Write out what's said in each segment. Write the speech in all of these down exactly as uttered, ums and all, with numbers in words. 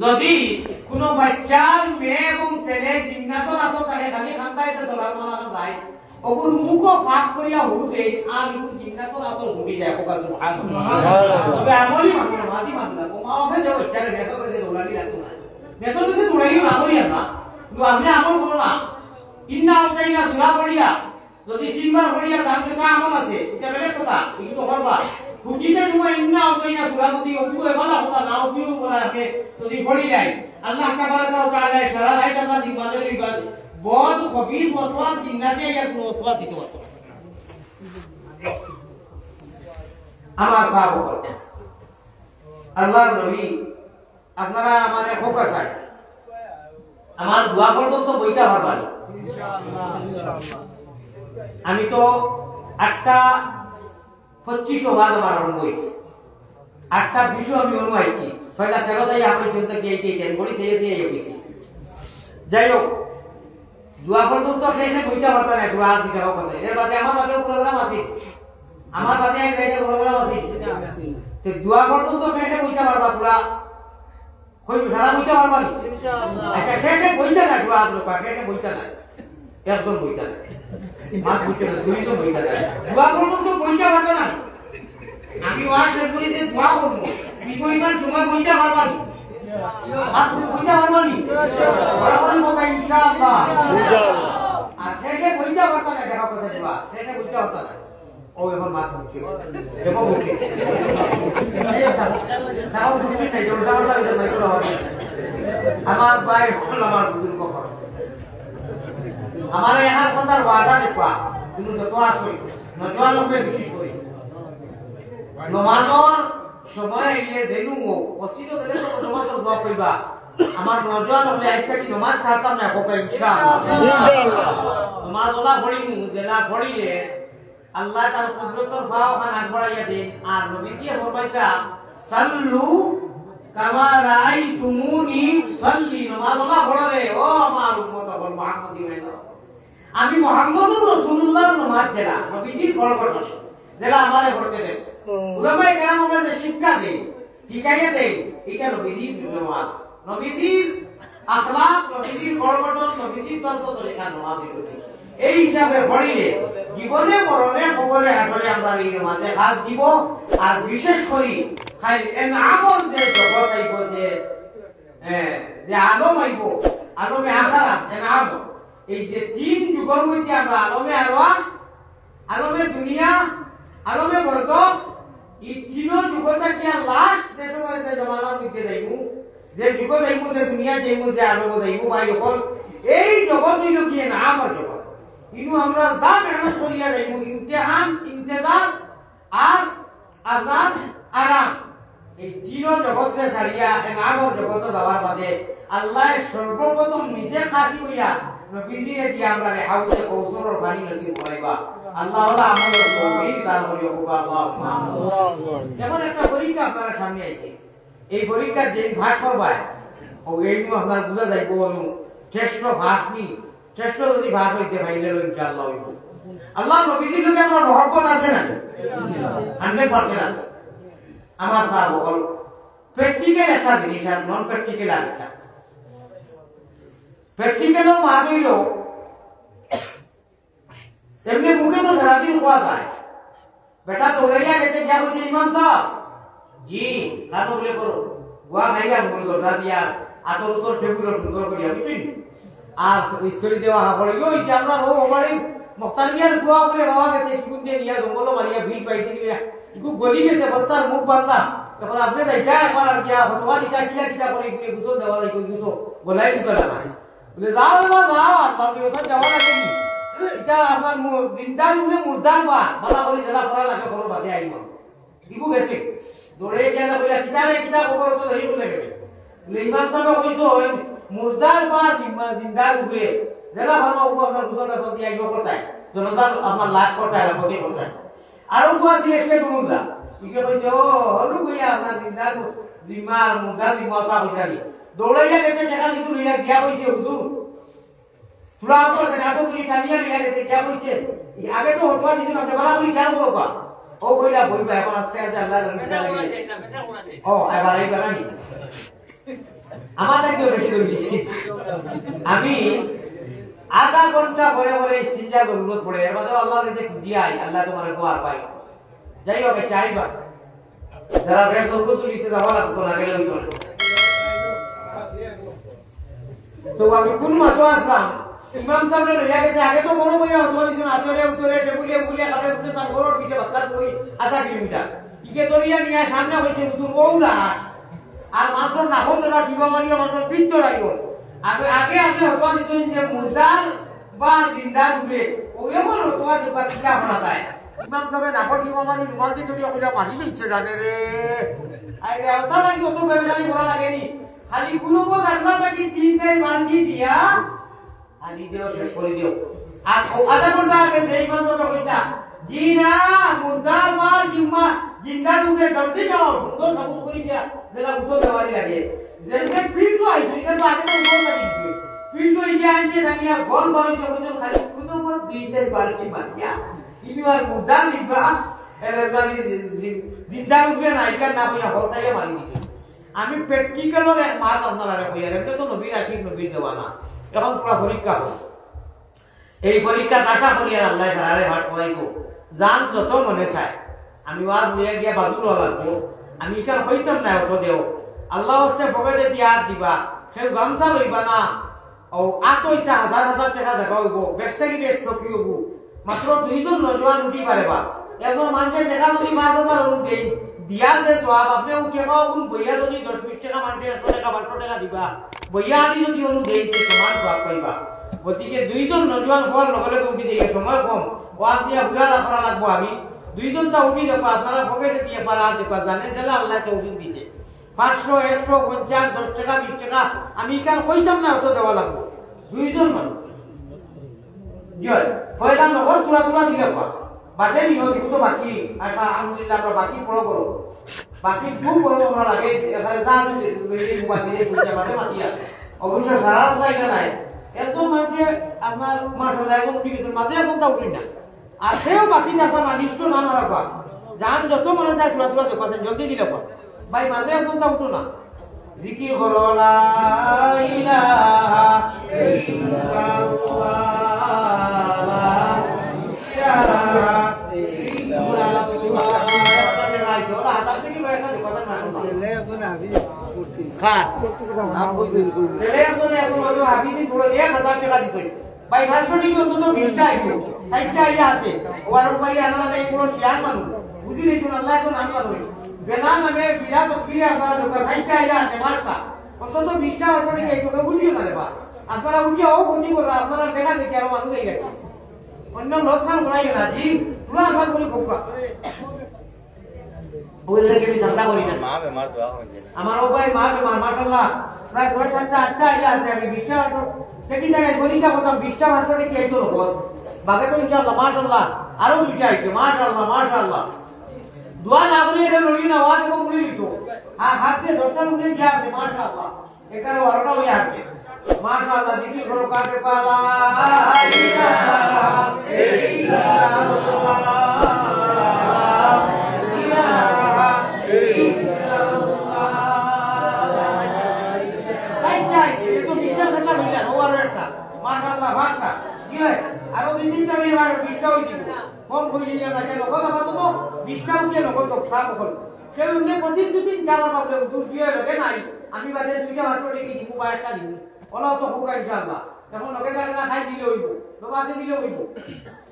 যদি কোনো বাচ্চার মেয়ে এবং ছেলে জিন্নাতর আসর থাকে, খালি খান্দাইতে ধরার মানা খান্দায়, ওগুর মুখও ফাঁক করিয়া হুজে, আর একটু জিন্নাতর আসর ছুটি যায়, ওকা সুবহানাল্লাহ। তবে আমলি মানুষ, মাটি মানুষ, ও মা বাপে যে বাচ্চারে মেয়ের কাছে দৌড়ানি রাখতো না, মেয়ের কাছে দৌড়ানি না করিয়া না, কিন্তু আপনি আমল করো না। ইন্না আতাইনা সুরা পড়িয়া যদি তিনবার পড়িয়া তার যেটা আমল আছে, এটা বেলেগ কথা, কিন্তু করবা। খুঁটিতে সময় ইন্না আতাইনা সুরা যদি অপু এবালা কথা না অপিও করা আছে, যদি পড়ি যায়, আল্লাহ তাবারাকা ওয়া তাআলা সারা রাত আমরা দিবাদের ইবাদ, বদ খবিস ওয়াসওয়াস জিন্নাতে আর কোনো ওয়াসওয়াস দিতে পারতো না। আমার সাহাব বকল, আল্লাহর নবী, আপনারা আমার এক হোক আছে, আমার দোয়া পর্যন্ত বইতে পারবা নি। আমি তো আটটা পঁচিশ ওয়াজ আমার আরম্ভ হয়েছে, আটটা বিশ আমি অনু আইছি, ছয়টা তেরো তাই আমি চিন্তা কি আইতে আইতে আমি বলি সেই দিয়ে আইছি। যাই হোক, দোয়া পর্যন্ত শেষে বইতে পারতাম না, দোয়া দিতে হবে কথা। এর বাদে আমার বাদে প্রোগ্রাম আছে, আমার বাদে এক জায়গায় প্রোগ্রাম আছে। তো দোয়া পর্যন্ত শেষে বইতে পারবা তোরা, কই সারা বইতে পারবা নি? ইনশাআল্লাহ। আচ্ছা, শেষে বইতে না, দোয়া আদর করা, শেষে বইতে না। একজন বইতে না, মাছ বইতে না, দুইজন বইতে না, দোয়া পর্যন্ত বইতে পারবে না। আমি ওয়াজ শেষ করি যে দোয়া করবো, কি পরিমাণ সময় বইতে পারবা নি? মাছ বইতে পারবা নি? বরাবরই কথা ইনশাআল্লাহ। আর শেষে বইতে পারতা না, দেখা কথা দোয়া, শেষে বইতে পারতা না। ও এখন মাছ হচ্ছে। দেখো বুঝি। তাও বুঝি নাই, যে উল্টা পাল্টা হইতে নাই, কোনো আওয়াজ নেই। আমার ভাই হল আমার বুজুর্গ হল। আমার এখান কথার ওয়াদা দেখবা, তুমি যত আসো, নজওয়ান লোকে বিশেষ করি। নমাজর সময় আইলে যেনু ও, অসিত দিলে তো নমাজর জবাব কইবা। আমার নজওয়ান হলে আজকে কি নমাজ ছাড়তাম না, হোক ইনশাআল্লাহ। ইনশাআল্লাহ। নমাজ ওলা পড়িমু, যেলা পড়িলে আল্লাহ তার কুদরতর ফাও খান আগবাড়াইয়া দেন। আর নবীজি ফরমাইতা, "সাল্লু কামা রাআইতুমুনি উসাল্লি।" নমাজ ওলা পড়ো রে, ও আমার উম্মত অকল, মুহাম্মদী হয়ে যাও। আমি মুহাম্মদুর রাসূলুল্লাহর নমাজ যেলা, নবীজির গড় গঠনে, যেলা আমারে পড়তে দেন। হুম। উলামায়ে কেরাম আমরা যে শিক্ষা দেই, হিকাইয়া দেই, এটা নবীজির নমাজ। নবীজির আখলাক, নবীজির গড় গঠন, নবীজির তর্ক তরিকা নমাজ হইল কি? এই হিসাবে পড়িলে জীবনে মরণে কবরে আসলে আমরা এই নমাজে হাত দিব। আর বিশেষ করি খালি এনামর যে জগৎ আইব, যে, এ, যে আলম আইব, আলমে আখারাত, এনাম, এই যে তিন যুগর মধ্যে আমরা আলমে আরওয়াহ, আলমে দুনিয়া, আলমে বরজখ, এই তিনও যুগ থাকিয়া লাস্ট যে সময় যে জমানার মধ্যে যাইমু, যে যুগ যাইমু, যে দুনিয়া যাইমু, যে আলমে যাইমু, ভাই অকল, এই জগৎ হইল কি এনামর জগৎ। কিন্তু আমরা যা মেহনত করিয়া যাইমু, ইমতিহান, ইন্তেজার, আর আপনার আরাম। এই তিনও জগতরে ছাড়িয়া এনামর জগতো যাওয়ার বাদে আল্লাহ সর্বপ্রথম নিজে খাসি হইয়া নবীজিরে দিয়া আমরারে হাউজে কৌসরর পানি নসিব করাইবা। আল্লাহ ওয়ালা আমলর তৌফিক দান করিও, কবা আল্লাহুম্মা আমিন। এখন একটা পরীক্ষা আপনার সামনে আইছে, এই পরীক্ষা যে পাস করবায়, ও এইনু আপনার বুঝা যাইব, অনু টেস্ট পাস নি, টেস্ট যদি পাস হইতে পারলে ইনশাআল্লাহ হইব। আল্লাহ নবীজির লগে আপনার মহব্বত আছে না? হান্ড্রেড পার্সেন্ট আছে। আমার সাহেব বকল, প্র্যাকটিক্যাল একটা জিনিস আর নন প্র্যাকটিক্যাল আর একটা। প্র্যাকটিক্যালও মাত হইল, এমনি মুখে তো সারাদিন কওয়া যায়। বেটা দৌড়াইয়া গেছে, গিয়া বলছে, "ইমাম সাহেব।" "জি।" "কানো বলে করো।" "গুয়া খাইলাম, বলে দরজা দিয়া, আতর উতর টেবিল সুন্দর করিয়া, বুঝলি?" আর ইস্ত্রি দেওয়া হাবড়ে গিয়ে ওই যে আমরা ও বাড়ি মক্তানিয়ার গুয়া করে বাবা গেছে, কি কোন দিয়ে নিয়ে জঙ্গল মারিয়া বিষ বাইতে গিয়া, একটু গলি গেছে, বস্তার মুখ বান্ধা। এখন আপনি যাইতা একবার আর গিয়া ফতোয়া দিতা, কিলা কিলা করে এগুলো গুসল দেওয়া যায়, কই গুসল, বলাই গুসল আমার। বলে, "যাও রে বা, যাও, আর বাপরে ওখানে যাওয়া লাগে নি? এটা আপনার মু-, জিন্দার উপরে মুর্দার বা, বালা করি যারা করা লাগে, কোনো বাদে আইব।" দিবু গেছে। দৌড়ে গেলে বলে, "কিতা রে, কিতা খবর তো ধরি বলে গেলে।" বলে, "ইমাম সাহেব কইতো, ওই মুর্দার বা জিম্মা জিন্দার উপরে, যারা ভালো হবো আপনার গুসল বেতন দিয়ে আইব করতায়, জনতার আপনার লাভ করতায়, লাভ করতে করতায়।" আরো তো আছে এসে গুরুল্লা। ইকে কইছে, "ও, হলু কইয়া আপনার জিন্দার জিম্মা, মুর্দার জিম্মা, ওটা কইতানি।" দৌড়াইয়া গেছে, টাকা কিছু লইয়া গিয়া কইছে, "হুজুর, তোরা আতো আছে, আতো তুই টানিয়া নিয়ে গেছে, কে বলছে? এই আগে তো হটুয়া দিছিল, আপনি বলা বলি খেয়াল করো বা?" ও কইলা, "বলবা, এখন আস্তে আস্তে আল্লাহ জানে কিতা লাগে।" ও, এবার এই বেড়ানি। আমার থাকি বেশি করে দিছি। আমি আধা ঘন্টা পরে পরে ইস্তিনজা জরুরত পড়ে, এর বাদেও আল্লাহর কাছে খুঁজি আই, আল্লাহ তোমার উপকার পাই। যাই হোক, আচ্ছা, আইবা। যারা বেশ অল্প চুরিতে যাওয়া লাগতো না, গেলে হইতো না। তো আমি কোন মাতো আসলাম, ইমাম সাহেবরে লইয়া গেছে, আগে তো বড় বইয়া হতো, দিছুন, আতরে উতরে, টেবুলে উবুলে, খাটে উঠে, তার বড় পিঠে বাচ্চা কই, আধা কিলোমিটার। ইকে ধরিয়া নিয়া সামনে হইছে, হুজুর, ও লাশ। আর মাংসর নাকো যেটা টিপা মারিয়া মাংসর পিঠ ধরাইও। আগে, আগে আপনি হতো দিছুন যে মুর্দার বা জিন্দার উপরে, ওই আমার হতো আর টিপা পিঠা করা যায়। ইমাম সাহেব নাকো টিপা মারি রুমাল দিয়ে ধরিয়া কইলা মারি লইছে জানে রে। আরে, ওটা লাগি অত বেলগালি করা লাগেনি। খালি কোনো জান্নাত নাকি তিন চার বান্ডি দিয়া খালি দেও, শেষ করে দেও। আর ও আধা ঘন্টা আগে যে ইমাম সাহেব কইতা, "জি না, মুর্দা বা জিম্মা, জিন্দা রূপে জলদি যাও, সুন্দর কাপড় পরি দিয়া, যেটা উঠো দেওয়ারি লাগে।" যেমনি ফিল্ড আইছে, এটা তো আগে তো উঠো না কিন্তু। ফিল্ড হয়ে গিয়ে আনছে, এটা নিয়ে গল বাড়ি চলে যাও, খালি কোনো মত দুই চার বালতি মারিয়া। কিন্তু আর মুর্দা জিম্মা, এর বাড়ি জি-, জি-, জিন্দা রূপে না, এটা না হইয়া হল তাইয়া মারি দিছে। আমি প্র্যাকটিক্যালর এক মাত আপনারা কইয়ার, এমনি তো নবীর আশিক, নবীর দেওয়ানা। এখন পুরা পরীক্ষা হোক। এই পরীক্ষা আশা করি আর আল্লাহ তাআলারে পাস করাইবো। যান যত মনে চায়। আমি ওয়াজ লইয়া গিয়া বাদুর হওয়া লাগবো। আমি ইখান কইতাম না অত দেও। আল্লাহ হস্তে পকেটে দিয়া হাত দিবা। কেউ গামছা লইবা না। ও আত ইটা হাজার হাজার টেকা দেখা হইবো। বেশ থাকি বেশ ঠকি হইবো। মাত্র দুইজন নজওয়ান উঠি পারে বা। এখন মানুষের টেকা যদি পাঁচ হাজার অনু দেই, দিয়া যে সওয়াব, আপনি উঠে পাও কোন বইয়া যদি দশ বিশ টেকা মানুষের একশো টেকা, পাঁচশো টেকা দিবা। বইয়া আমি যদি অনু দেই, তে সমান সওয়াব পাইবা। গতিকে দুইজন নজওয়ান হওয়ার লগে লগে উঠি দিয়ে সময় কম। ওয়াজ দিয়া ঘুরা রাখা লাগবো আমি। দুইজন তা উঠি দেখো, আপনারা পকেটে দিয়ে পারা দেখবা, জানে জেলা আল্লাহ তৌফিক দিছে। পাঁচশো, একশো, পঞ্চাশ, দশ টেকা, বিশ টেকা, আমি ইখান কইতাম না অত দেওয়া লাগবো। দুইজন মানুষ। জি হয়, পয়লা নগদ তুলা তুলা দিলে পা। বাদে নিও, দিব তো বাকি। আচ্ছা, আলহামদুলিল্লাহ, আমরা বাকি বড় করো। বাকি দু বড় আমরা লাগে, এখানে যা আছে, এই বাকি দিয়ে পয়সা বাদে বাকি আছে। অবশ্য সারা কথা এটা নাই। একজন মানুষে আপনার মাসাল্লাহ এখন উঠে গেছে, মাঝে এখন তা উঠি না। আর সেও বাকি থাকবা না, নিষ্ঠ না মারাবা। যান যত মনে চায়, তুলা তুলা দেখবা, জলদি দিলে পা। ভাই, মাঝে এখন তা উঠো না। জিকির করো, লা ইলাহা ইল্লাল্লাহ, লা ইলাহা ইল্লাল্লাহ। ওরা হাজার টেকা আইছে, ওরা হাজার টেকা ভাই, একটা কথা না শোনা। ছেলে এখন হাফিজি পড়তে। হ্যাঁ। ছেলে এখন, এখন হলো হাফিজি, পুরো এক হাজার টেকা দিছে। ভাই, পাঁচশো টেকা অন্তত বিশটা আইতো। ষাটটা আইয়া আছে। ও আর ভাই, আনারা এই পুরো শিয়ার মানুষ। বুঝি নেই, কোন আল্লাহ, কোন আমি কথা বলি। বেলা নামে বিরাট তকবিরে আপনারা দোকান ষাটটা আইয়া আছে, পাঁচটা। অন্তত বিশটা পাঁচশো টেকা আইতো, ওটা উঠিও না রে বা। আপনারা উঠিয়া ও ক্ষতি করো, আপনারা দেখা দেখি আরো মানুষ এই গেছে। অন্য লস খান করাইও না, জি। পুরো আমার করে ভোগ কর। ওই লেগে আমি ঠান্ডা করি না। মা বেমার, দোয়া করি না। আমার ও ভাই মা বেমার, মাশাআল্লাহ। প্রায় ছয়, সাতটা, আটটা আইয়া আছে, আমি বিশটা পাঁচশো, দেখি জায়গায় পরীক্ষা করতাম, বিশটা পাঁচশো টেকা আইতো নগদ। বাকি তো ইনশাআল্লাহ, মাশাআল্লাহ। আরো দুইটা আইছে, মাশাআল্লাহ, মাশাআল্লাহ। দোয়া না করি এটা রই না, ওয়া দেখো উড়ে দিত। আর হাতে দশটা উড়ে গিয়া আছে, মাশাআল্লাহ। এগারো বারোটা হয়ে আছে। মাশাআল্লাহ, জিকির করো কাকে পারা। চারটা আইছে, এ তো বিশটা ফেসা হইলে, ও আরো একটা। মাশাআল্লাহ, পাঁচটা। কি হয়? আরো দুই তিনটা হইলে আরো বিশটা হয়ে যাবে। কম হইলে ইয়ে না, কেন? কথা বলতো তো, বিশটা উঠে নগদ তো, সাপ হল। কেউ এমনি প্রতিশ্রুতি দিতে আমার বাপরে, হুজুর দিয়ে রেখে নাই। আমি বাদে দুইটা পাঁচশো টেকা দিব বা একটা দিব। ওলাও তো হোক ইনশাআল্লাহ। এখন লোকে থাকে না, খাই দিলে হইব। তো বাদে দিলে হইব।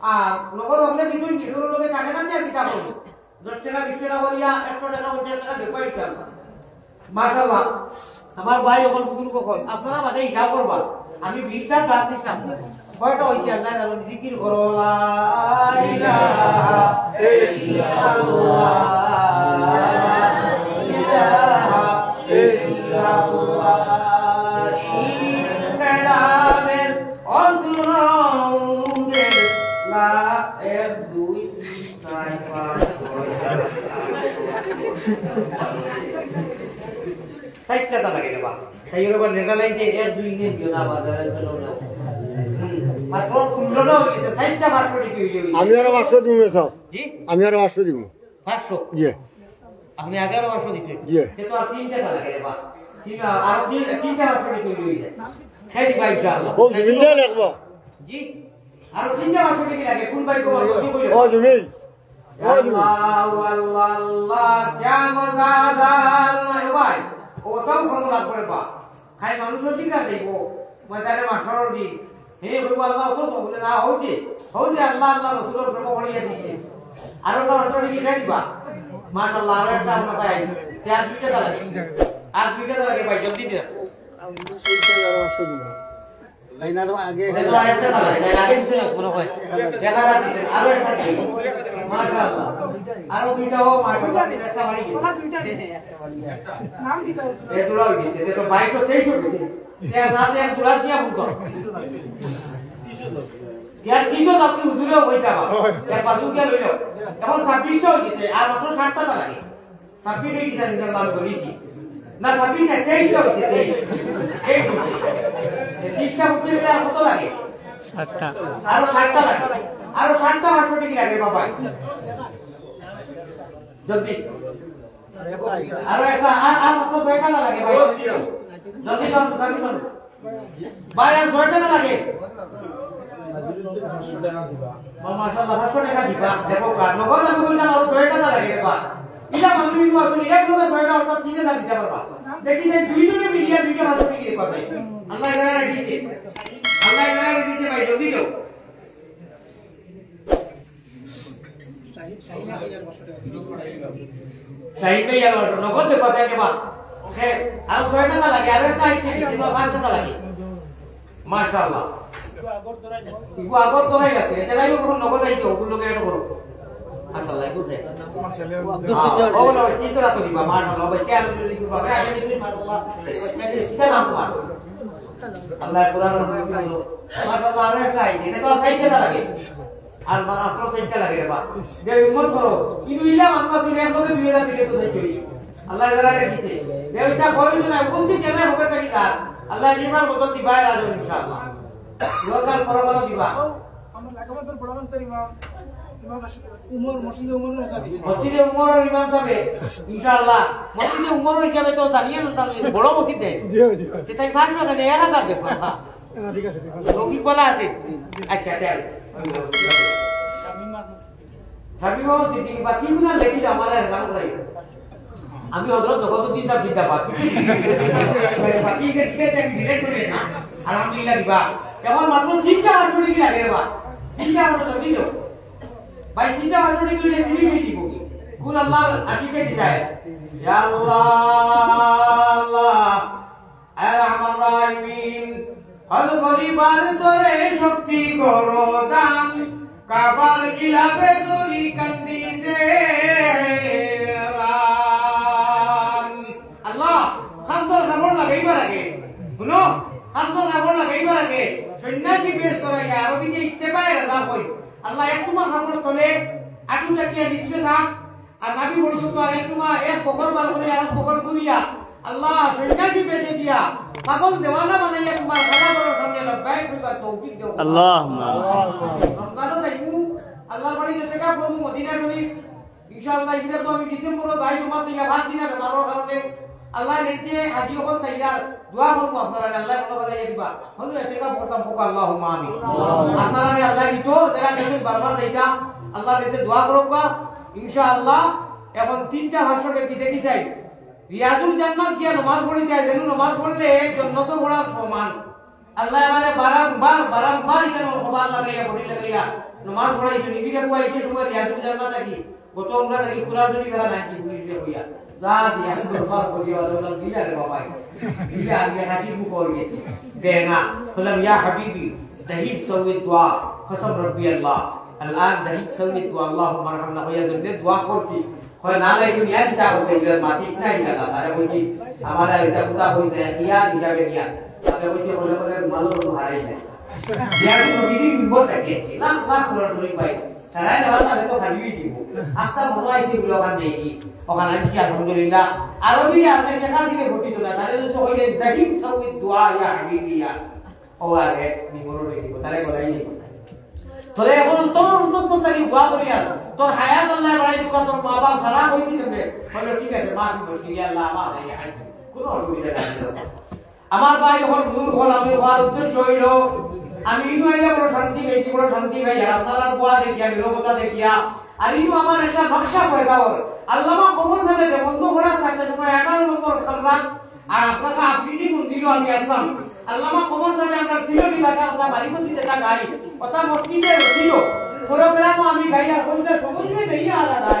আর লোকের হকলে কিছু নিজের লোকে থাকে না, যে কিতা করবো? দশ টেকা, বিশ টেকা করিয়া, একশো টেকা, পঞ্চাশ টেকা দেখবো ইনশাআল্লাহ। মাশাআল্লাহ। আমার ভাই অকল বুজুর্গ অকল, আপনারা বাদে হিসাব করবা। আমি বিশটা ডাক দিছিলাম। কয়টা হইছে আল্লাহ জানেন। জিকির করো, লা ইলাহা ইল্লাল্লাহ, লা ইলাহা ইল্লাল্লাহ। ইনকিলাবের অজুর উঠে, লা, এক, দুই, তিন, চার, পাঁচ, ছয়, সাত, আট, নয়, দশ। চারটা তালা কেটে বা। তাই ওর আবার নেটা লাইন দিয়ে এক, দুই, তিন দিও না, আবার দাদা, দাদা, দাদা। হুম। মাত্র ষোলোটা হয়ে গেছে, চারটা পাঁচশো টেকা হয়ে গেছে। আমি আরো পাঁচশো দিব, স্যার। জি? আমি আরো পাঁচশো দিব। পাঁচশো? জি। আপনি আগে আরো পাঁচশো দিচ্ছেন? জি। সে তো আর তিনটা তালা কেটে বা। তিন, আরো তিন, তিনটা পাঁচশো টেকা অইলে অই যায়। খাই দিবা ইনশাআল্লাহ। ও, জমিন না লাগবো। জি, আরো তিনটা পাঁচশো টেকা লাগে। কোন ভাই কোন ভাই? ও, জমিন। ও, জমিন। আল্লাহ, আল্লাহ, আল্লাহ, কিয়া মজাদার নাই ভাই। ও তাও খবর লাগবে বা। খাই মানুষ অস্বীকার দেখবো। ময়দানে মাশার দিন। হে কইবো, "আল্লাহ, অত সব বলে না, হউ যে, হউ যে আল্লাহ, আল্লাহ রসুলর প্রেম করিয়া দিছে।" আরো একটা পাঁচশো টেকা খাই দিবা। মাশাআল্লাহ, আরো একটা আমরা পাই। তে আর দুইটা লাগে। আর দুইটা লাগে ভাই, জলদি দিয়া। এই না, আরো আগে। এই তো আরেকটা লাগে, তাই আগে কিছু না, মনে হয়। দেখা যাচ্ছে, আরো একটা দিন। মাশাআল্লাহ। আরো দুইটা হোক, মাশাআল্লাহ, একটা বাড়ি গেছে। এগুলো হয়ে গেছে, এটা তো বাইশ তেইশ হয়ে গেছে। এক রাতে এক দুরাত নিয়ে ভুল করো। ইয়ার কিছু আপনি হুজুরেও হইতে পারো। এক বাজু গিয়া লইল। এখন ছাব্বিশটা হয়ে গেছে, আর মাত্র সাতটা তা লাগে। ছাব্বিশ হয়ে গেছে, আমি নাম করেছি। না, ছাব্বিশ না, তেইশটা হয়েছে, তেইশ। তেইশ হয়েছে। এই তিরিশটা বুঝতে গেলে আর কত লাগে? আটটা। আরো সাতটা লাগে। আরো সাতটা পাঁচশো টেকা লাগে, বাবা। জলদি। আরো একটা, আর, আর মাত্র ছয়টা না লাগে, ভাই। জলদি যাও, জলদি করো। ভাই, আর ছয়টা না লাগে। মা-, মাশাআল্লাহ, পাঁচশো টেকা দিবা। দেখো, কার নগদ আমি বললাম, আরো ছয়টা না লাগে, বাবা। ইলা মানুষ কিন্তু আসলে এক লগে ছয়টা, অর্থাৎ তিন হাজার দিতে পারবা। দেখি যে দুইজনে মিলিয়া দুইটা পাঁচশো টেকা দিবা, ভাই। আল্লাহ এরা রেখেছে। আল্লাহ এরা রেখেছে, ভাই, জলদি দেও। শাহিদ ভাই, আর নগদ দে পাঁচ হাজার টাকা। ওকে, আর ছয় টাকা লাগে, আর একটা আইছে, কিন্তু পাঁচ টাকা লাগে। মাশাআল্লাহ। ইগু আগর তোরাই আছে, এটা যাই হোক, নগদ আইছে, ওগুলো লোকে এটা করো। মাশাআল্লাহ, বুঝে। ও বলো, কি তোরা তো দিবা, মাশাআল্লাহ, ভাই, কে আলহামদুলিল্লাহ, কি পাবে, আগে দিবি, মাশাআল্লাহ, এটা নাম তোমার। আল্লাহ কোরআন বলো, মাশাআল্লাহ, আর একটা আইছে, এটা তো আর ষাট টাকা লাগে। আর মা-, মাত্র চাইরটা লাগে রে বা। বেউম্মত করো। কিন্তু ইলা মানুষ আছে, এক লগে দুই হাজার দিলে তো চাইতে হই। আল্লাহ এরা রেখেছে। বেউটা কয় হইতো না, কোন দিন কেমন হবে তা কি জান? আল্লাহ নির্মাণ বদল দিবায় রাজা ইনশাআল্লাহ। রোজার পরমাণু দিবা। আমার লাগা মাসের বড় মাসের ইমাম, ইমাম আশিক উমর, মসজিদে উমর না যাবে। মসজিদে উমর ইমাম যাবে, ইনশাআল্লাহ। মসজিদে উমর হিসাবে তো জানিয়ে না, তাহলে বড় মসজিদ দেয়। জি, জি। যে তাই পাঁচশো কেন, এক হাজার দেবো। হ্যাঁ, ঠিক আছে, ঠিক আছে। রফিক বলা আছে। আচ্ছা, ঠিক আছে। শামীম মাহমুদ সিদ্দিকী। শামীম মাহমুদ সিদ্দিকী, বাকি গুলা দেখি যে আমার আর নাম নাই। আমি হযরত নকশউদ্দিন সাহেব জিন্দাবাদ। বাকি এটা ঠিক আছে, আমি delete করি না। আলহামদুলিল্লাহ দিবা। এখন মাত্র তিনটা পাঁচশো টেকা লাগে রে বা। তিনটা পাঁচশো টেকা দিও। ভাই, তিনটা পাঁচশো টেকা দিলে তিরিশ হয়ে দিব। কোন আল্লাহর আশিকে দিতায়? ইয়া আল্লাহ, আল্লাহ। আয় রহমান রাহিমিন, হল করিবার তরে শক্তি করো দান, কাবার গিলাফে তরি কান্দি দে রান। আল্লাহ, খান্দর কাপড় লাগাইবার আগে, শুনো, খান্দর কাপড় লাগাইবার আগে সন্ন্যাসী বেশ করাইয়া আরবিতে ইত্তেবায়ে রাজা কই। আল্লাহ, এক তোমার কাপড় তলে আটু চাকিয়া নিচে থাক, আর নাভি পর্যন্ত আর একটু মা এক বকর বার করে আর এক বকর ঘুরিয়া আল্লাহ সন্ন্যাসী বেশে দিয়া পাগল দেওয়ানা বানাইয়া তোমার খাজা ঘরর সামনে লব্বাইক কইবার তৌফিক দেও। আল্লাহুম্মা আমিন। রমজানও যাইমু, আল্লাহর বাড়ি যেতে গা করমু মদিনা শরীফ। ইনশাআল্লাহ, ইগুলা তো আমি ডিসেম্বরও যাই, তোমার তো ইয়া পারছি না বেমারর কারণে। আল্লাহ এই যে হাজি অকল তাইয়ার দোয়া করবো আপনারা, আল্লাহ ভালো ভালো ইয়া দিবা। হলো এতেকাফ করতাম, হোক আল্লাহুম্মা আমিন। আপনারা রে আল্লাহ দিত, যারা গেছেন বারবার যাইতাম, আল্লাহর কাছে দোয়া করবা। ইনশাআল্লাহ, এখন তিনটা পাঁচশো টেকা দিতে কি চাই? রিয়াজুল জান্নাত গিয়া নমাজ পড়ি যায়, যেন নমাজ পড়লে জন্নত পড়ার সমান। আল্লাহ আমারে বারংবার, বারংবার এখানে খবর লাগাইয়া, বডি লাগাইয়া নমাজ পড়াইছে, নিবিড়ে পড়াইছে, তোমার রিয়াজুল জান্নাত থাকি। গত উমরা থাকি কুরআন শরীফ এরা নাকি পুলিশে কইয়া। যা দিয়া দরবার করিয়া ওদের দিলা রে বাবা। দিলা আমি হাসি মুখ হয়ে গেছি। দে না। বললাম, "ইয়া হাবিবি, দাহিক সৌয়ে দোয়া, কসম রব্বি আল্লাহ। আল্লাহ দাহিক সৌয়ে দোয়া, আল্লাহুম্মা আরহামনা," কইয়া জন্য দোয়া করছি। কয়, "না, না, এই দুনিয়া চিন্তা করতে গেলে মাতিস না, এটা না।" তারে বলছি, "আমার আর এটা কোথা হইছে, ইয়াদ হিসাবে নিয়া।" তারে বলছি, "বলে, বলে, ভালো কোনো হারাই নাই।" ইয়াদ নবীর মিম্বর কাটিয়েছি, লাখ লাখ সোনার শরীর পাই। তারাই নেওয়ার তাদের তো খালি হয়ে দিব। আত্মা মনে হয় সেগুলো ওখানে নেই কি? ওখানে আনছি, আলহামদুলিল্লাহ। আরো দিলে আপনি দেখা দিলে ঘটিত না, তাহলে তো হইলেন, "দাহিক সৌয়ে দোয়া, ইয়া হাবিবি, ইয়া।" ও আগে নি বড় রে দিব, তারে বলাই নি। তোরে এখন তোর অন্তঃস্থল থাকি দোয়া করি আর তোর হায়াত আল্লাহ বাড়াই দিবা, তোর মা বাপ সারা হইতে দেবে। বলে, "ঠিক আছে, মা, আমি বসে গিয়ে আল্লাহ আমার হয়ে গেছে।" কোনো অসুবিধা নাই। আমার ভাই অকল, বুজুর্গ অকল, আমি কওয়ার উদ্দেশ্য অইলো, আমি ইনো আইয়া বড় শান্তি পাইছি, বড় শান্তি পাই। আর আপনারার বওয়া দেখিয়া, নীরবতা দেখিয়া, আর ইনো আমার একটা নকশা পয়দা অর। আল্লামা কমর সাহেব যে বন্ধ করা থাকতে সময় এগারো নম্বর কামরা, আর আপনারা আফ্রিদি মন্দিরো আমি আসলাম। আল্লামা কমর সাহেব আমরা সিলেটি ভাষা কথা বাড়ি বন্দিতে তা গাই, কথা মসজিদে ছিল, প্রোগ্রামও আমি গাই, আর কোনটা সমুদ্রে নেই আলাদা।